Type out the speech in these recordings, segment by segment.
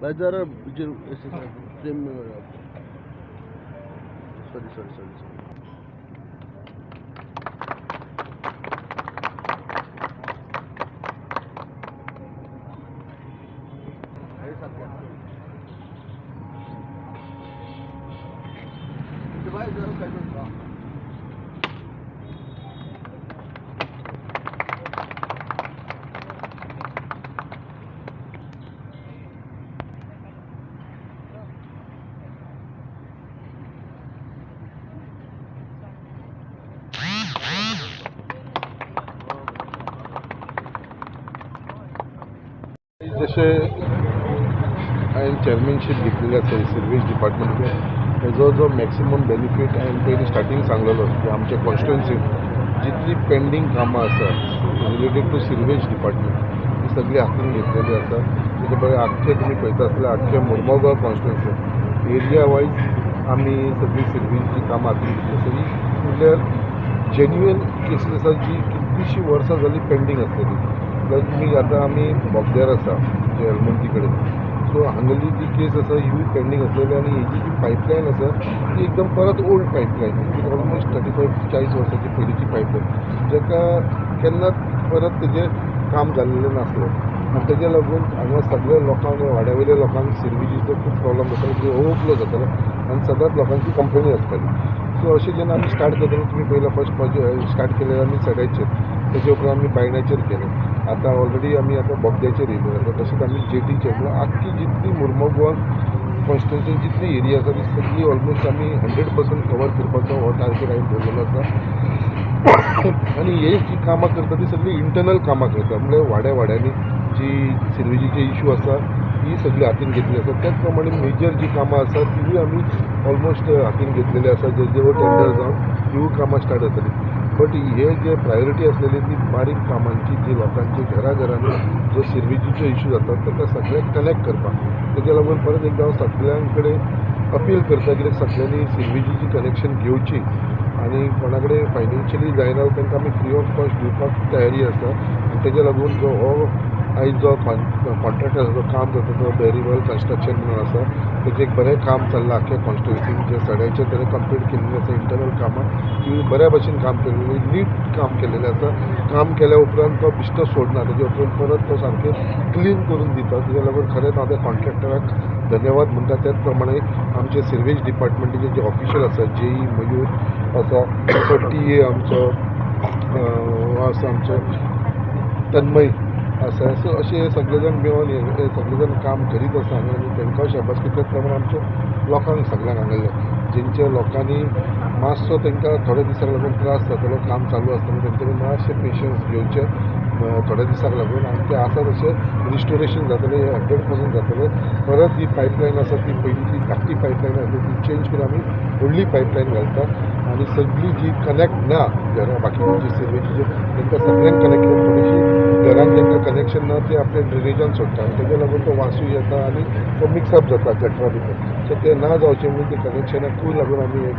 भाई जरा फ्रेम में. Sorry, sorry, sorry, sorry. भाई जरा साइड. जशें हांवें चॅरमॅनशीप घेतलेली आसा सिर्वीस डिपार्टमेंट, हेजो जो मॅक्सिमम बेनिफीट हांवें पयलीं स्टार्टींग सांगलेलो की आमच्या कॉन्स्टिट्युएन्सीन जितली पेंडींग कामां आसा रिलेटेड टू सिर्वेज डिपार्टमेंट, ती सगळी हातीन घेतलेली आसा. तेजे बरें आख्खे तुमी पळयता आसतले, आख्खे मुरमोगांव कॉन्स्टिट्युएन्सी एरिया वायज आमी सगळी सिर्वीसची कामां हातीन घेतली आसा. ही म्हणल्यार जेन्युएन केसीस आसा जी कितलींशीं वर्सां जालीं पेंडींग आसलेली. म्हणल्यार तुमी आतां आमी बोगद्यार आसा, जे एलमंती कडेन, सो हांगली जी केस आसा हिवूय पेंडींग आसलेली. आनी हेजी जी पायपलायन आसा ती एकदम परत ओल्ड पायपलायन, ऑलमोस्ट 35-40 वर्सांची पयलींची पायपलायन, जेका केन्नाच परत तेजें काम जाल्लें नासलें. आनी तेज्या लागून हांगा सगळ्या लोकांक, वाड्या वयल्या लोकांक सिर्विजीचो खूब प्रॉब्लम जातालो, ओवरफ्लो जातालो आनी सदांच लोकांची कंप्लेनी आसताली. सो अशें जेन्ना आमी स्टार्ट करताले, तुमी पयला फर्स्ट प्रोजेक्ट स्टार्ट केलें आमी सड्याचेर, तेजे उपरांत आमी बायणाचेर केलें, आतां ऑलरेडी आमी आतां बोगद्याचेर येयले. आतां तशेंच आमी जेटीचेर, म्हणल्यार आख्खी जितली मुरमोगांव कॉन्स्टिट्युएन्सी जितली एरिया आसा ती सगळी ऑलमोस्ट आमी 100% कवर करपाचो हो टार्गेट हांवें दवरलेलो आसा. आनी हे जी कामां करता ती सगळी इंटरनल कामां करता, म्हणल्यार वाड्या वाड्यांनी जी सिर्विजीचे इशू आसा ती सगळी हातीन घेतली आसा. त्याच प्रमाणे मेजर जी कामां आसा तिवूय आमी ऑलमोस्ट हातीन घेतलेली आसा, जे जे टेंडर जावन तिवूय कामां स्टार्ट जातली. बट हे जे प्रायोरिटी आसलेली ती बारीक कामांची, जी लोकांची घरा घरांनी जो सिर्विजीचो इशू जाता ताका सगळ्याक कनेक्ट करपाक. तेज्या लागून परत एकदां हांव सगळ्यां कडेन अपील करता, कित्याक सगळ्यांनी सिर्विजीची कनेक्शन घेवची आनी कोणा कडेन फायनान्शियली जायना तांकां आमी फ्री ऑफ कॉस्ट दिवपाक तयारी आसा. आनी तेज्या लागून जो हो आयज जो कॉन्ट्रॅक्टर आसा, जो काम करता, तो बेरीवेल कन्स्ट्रक्शन म्हणून आसा, तेजें एक बरें काम चल्लां. आख्खे कॉन्स्टिट्युएन्सीन जे सड्याचेर तेणें कंप्लीट केल्लें आसा इंटरनल कामां, ती बऱ्या भशेन काम केलेली, नीट काम केलेलें आसा. काम केल्या उपरांत तो बिश्टो सोडना, तेजे उपरांत परत तो सामकें क्लीन करून दिता. तेज्या लागून खरेंच हांव त्या कॉन्ट्रॅक्टराक धन्यवाद म्हणटा. त्याच प्रमाणे आमचे सिर्वेज डिपार्टमेंटाचे जे ऑफिशल आसा, जेई मयूर आसा, तसो टी ए आमचो आसा, आमचो तन्मय आसा. सो अशे सगळे जाण मेळून हे सगळे जाण काम करीत आसा हांगा आनी तांकां शाबासकी. त्याच प्रमाणे आमच्या लोकांक सगळ्यांक हांगासरल्या जेंच्या लोकांनी मातसो तांकां थोड्या दिसांक लागून त्रास जातलो काम चालू आसतना, तेंच्यांनी मातशें पेशन्स घेवचें थोड्या दिसांक लागून आनी तें आसा तशें रिस्टोरेशन जातलें, 100% जातलें. परत ही पायपलायन आसा ती पयलींची धाकटी पायपलायन आसली ती चेंज करून आमी व्हडली पायपलायन घालता आनी सगळी जी कनेक्ट ना घरां बाकीची जी सिर्वेची तांकां सगळ्यांक कनेक्ट करून, थोडीशी घरांत तांकां कनेक्शन ना ते आपल्या ड्रेनेजान सोडटा आनी तेज्या लागून तो वासूय येता आनी तो मिक्सअप जाता गटरा भितर. सो ते ना जावचें म्हणून ते कनेक्शनाकूय लागून आमी एक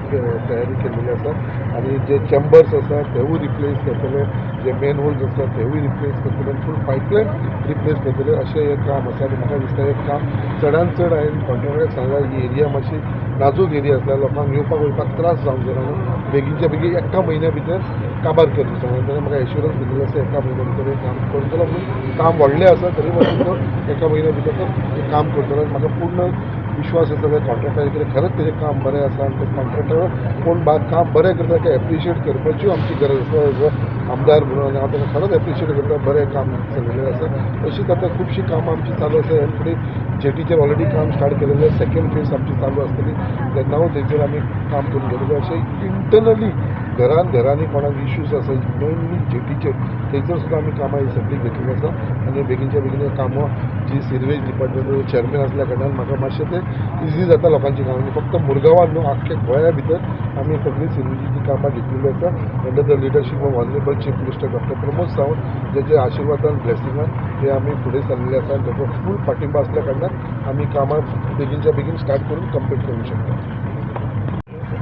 तयारी केलेली आसा. आनी जे चेंबर्स आसा तेवूय रिप्लेस करतले, जे मेन होल्स आसा तेवूय रिप्लेस करतले आनी फूल पायपलायन रिप्लेस करतले, अशें हें काम आसा. आनी म्हाका दिसता हें काम चडान चड हांवें कॉन्ट्रॅक्टराक सांगलां, ही एरिया मातशी नाजूक एरिया आसल्यार लोकांक येवपाक वयपाक त्रास जावंक जायना म्हणून बेगीनच्या बेगीन एका म्हयन्या भितर काबार कर सांगलें. ताणें म्हाका एश्युरन्स दिलेलो आसा एका म्हयन्या भितर हें काम करतलो म्हणून. काम व्हडलें आसा तरी पासून तो एका म्हयन्या भितर तो हें काम करतलो आनी म्हाका पूर्ण विश्वास आसा त्या कॉन्ट्रॅक्टराचेर, कित्याक खरेंच तेजें काम बरें आसा. आनी ते कॉन्ट्रॅक्टर कोण काम बरें करता ताका एप्रिशिएट करपाच्यो आमची गरज आसा एज अ आमदार म्हणून, आनी हांव ताका खरेंच एप्रिशिएट करता, बरें काम चलयलें आसा. अशीच आतां खुबशीं कामां आमची चालू आसा. ह्या फुडें जेटीचेर ऑलरेडी काम स्टार्ट केलेलें, सेकंड फेज आमची चालू आसतली, तेन्नाय थंयसर आमी काम करून घेतलें. अशें इंटरनली घरान घरांनी कोणाक इश्यूज आसा, मेनली जेटीचेर, थंयसर सुद्दां आमी कामां ही सगळीं घेतलेली आसा. आनी बेगीनच्या बेगीन कामां जी सिर्वेज डिपार्टमेंट चेअरमॅन आसल्या कारणान म्हाका मातशें तें इजी जाता लोकांची कामां. आनी फक्त मुरगांवान न्हू, आख्ख्या गोंया भितर आमी सगळीं सिर्वेजीची कामां घेतलेली आसा under the leadership of honourable chief minister doctor Pramod Sawant, जेच्या आशिर्वादान, ब्लेसिंगान हे आमी फुडें सरलेले आसा. आनी ताचो फूल पाठिंबा आसल्या कारणान आमी कामां बेगीनच्या बेगीन स्टार्ट करून कंप्लीट करूंक शकता.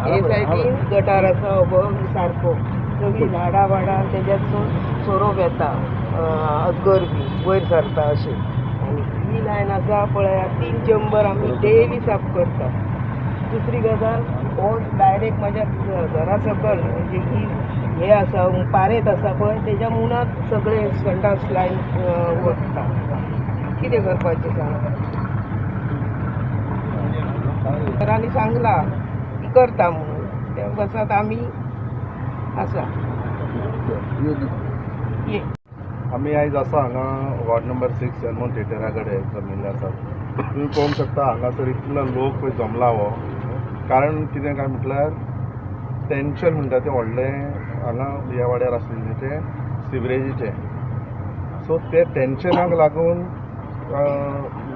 हे सायडीन गटार आसा अभंग सारको, सगळीं झाडां वाडां, तेज्यातसून सोरोप येता, अजगर बी वयर सरता अशें. आनी ही लायन आसा पळयात, 3 चेंबर आमी डेली साफ करता. दुसरी गजाल, हो डायरेक्ट म्हाज्या घरा सकल म्हणजे ही हे आसा पारेत आसा पळय, तेज्या मुनात सगळे संडास लायन वता. कितें करपाचें सांग? सरांनी सांगला की करता म्हणून, त्या बसात आमी आसा. ये आमी आयज आसा हांगा वॉर्ड नंबर 6 एल्मोन थिएटरा कडेन जमिल्ले आसात. तुमी पळोवंक शकता हांगासर इतलो लोक पळय जमला. हो कारण कितें काय म्हटल्यार टेंशन म्हणटा तें व्हडलें हांगा ह्या वाड्यार आसलेलें तें सिवरेजीचें. सो ते टेंशनाक लागून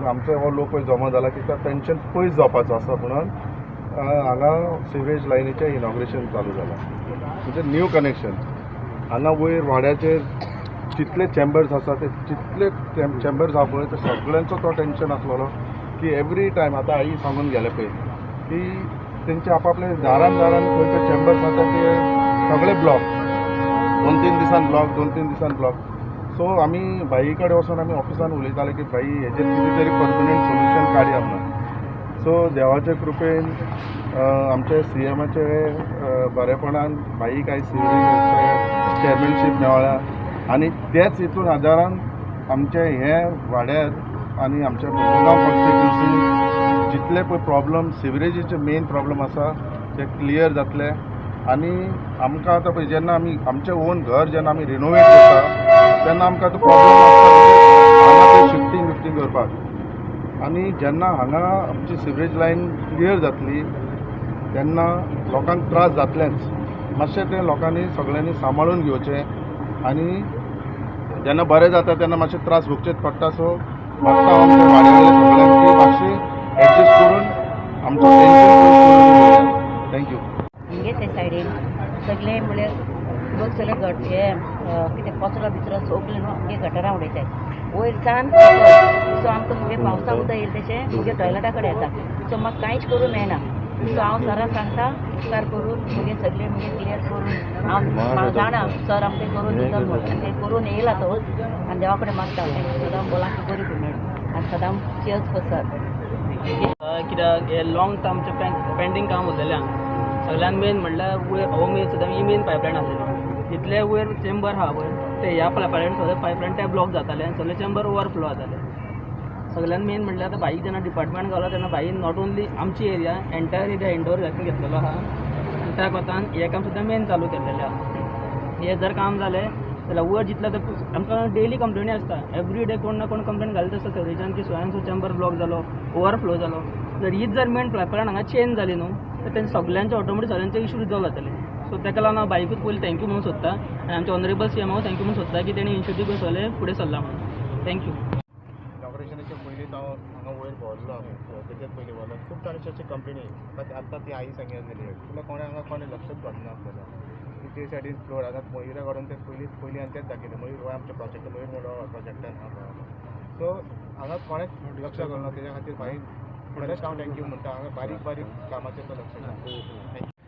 आमचो हो लोक पळय जमा जाला की तो टेंशन पयस जावपाचो आसा म्हणून हांगा सिवरेज लायनीचें इनॉग्रेशन चालू जालां, म्हणजे न्यू कनेक्शन. हांगा वयर वाड्याचेर जितले चेंबर्स आसा ते जितले चेंबर्स आहा पळय ते सगळ्यांचो तो टेंशन आसलेलो की एवरी टायम. आतां आई सांगून गेले पळय की तेंचे आपापले दारान दारान खंय खंय चेंबर्स आसा ते सगळे ब्लॉक, 2-3 दिसान ब्लॉक, 2-3 दिसान ब्लॉक. सो आमी भाई कडेन वचोन आमी ऑफिसान उलयताले की भाई हेजेर कितें तरी परमनंट सोल्युशन काडया म्हणून. सो देवाचे कृपेन आमचे सीएमाचे बरेपणान भाई काय सिवरेज चेअरमॅनशीप मेळ्ळ्या आनी तेच हितून आदारान आमचे हे वाड्यार आनी आमच्या मुरगांव कॉन्स्टिट्युन्सी जितले पळय प्रॉब्लम सिवरेजीचे मेन प्रॉब्लम आसा ते क्लियर जातले. आनी आमकां आतां पळय जेन्ना आमी आमचें ओन घर जेन्ना आमी रिनोवेट करता तेन्ना आमकां तो प्रॉब्लम आसता हांगा ते शिफ्टींग विफ्टींग करपाक. आनी जेन्ना हांगा आमची सिवरेज लायन क्लियर जातली तेन्ना लोकांक त्रास जातलेंच. मातशें तें लोकांनी सगळ्यांनी सांबाळून घेवचें आनी जेन्ना बरें जाता तेन्ना मातशें त्रास भोगचेच पडटा. सो मागता हांव आमच्या वाड्या सगळ्यांक की मातशी एडजस्ट करून आमचो टेंशन पयस करून. Thank you. हिंगे ते सायडीन सगळे म्हणल्यार लोक सगळे गट हे कितें कचरो बिचरो सगळे न्हू आमगे गटरां उडयतात वयर सान. सो आमकां मुगे पावसा उदक येयलें तशें मुगे टॉयलेटा कडेन येता. सो म्हाका कांयच करूं मेळना. सो हांव सराक सांगता, उपकार करून मुगे सगळें मुगे क्लियर करून. हांव जाणा सर आमकां करून दिता म्हणून, आनी तें करून येयला तो. आनी देवा कडेन मागता तांकां सदां भलायकी बरी मेळूं आनी सदां चियर्स फॉर सर. कित्याक हे लॉंग टर्मचें पेंडींग काम उरलेलें हांगा. सगळ्यान मेन म्हणल्यार वयर हो मेन सुद्दां ही मेन पायपलायन आसलेली. जितले वयर चेंबर आहा पळय ते ह्या पायपलायन सगळे पायपलायन ते ब्लॉक जाताले आनी सगळे चेंबर ओवरफ्लो जाताले. सगळ्यान मेन म्हणल्यार आतां भाई जेन्ना डिपार्टमेंट गावला तेन्ना भाईन not only आमची एरिया, एंटायर एरिया इंडोर घेतलेलो आहा आनी त्या कोतान हें काम सुद्दां मेन चालू केल्लेलें आहा. हें जर काम जालें जाल्यार वयर जितले आतां आमकां डेली कंप्लेनी आसता, एवरी डे कोण ना कोण कंप्लेन घालत आसता सिवरेजान की so and so chamber block जालो, ओवरफ्लो जालो. जर हीच जर मेन पायपलायन हांगा चेंज जाली न्हू तर तेंचे सगळ्यांचे ऑटोमॅटीक सगळ्यांचे इशू रिजॉल्व जातले. सो ताका लागून हांव बाईकूच पयलीं thank you म्हणूंक सोदता आनी आमचे ऑनरेबल सी एमाकूय thank you म्हणूंक सोदता की तेणी इनिशिएटीव घेवन सगळें फुडें सरलां म्हणून. Thank you. इनॉग्रेशनाच्या पयलींच हांव हांगा वयर भोंवल्लो, तेच्याच पयलीं भोंवलो. खूब जाणांची अशी कंप्लेनी आतां ती आई सांगी आसलेली तुला कोणें हांगा कोणें लक्षच घालना आसलेलें की ते सायडीन फ्लोर आतां मयुरा काडून ते पयलींच पयलीं आनी तेच दाखयलें. मयूर हो आमच्या प्रोजेक्ट, मयूर म्हणून प्रोजेक्टान आहा. सो हांगा कोणेंच लक्ष घालना. तेज्या खातीर भाई खरेंच हांव thank you म्हणटा. हांगा बारीक बारीक कामाचेर तो लक्ष घालता. Thank you.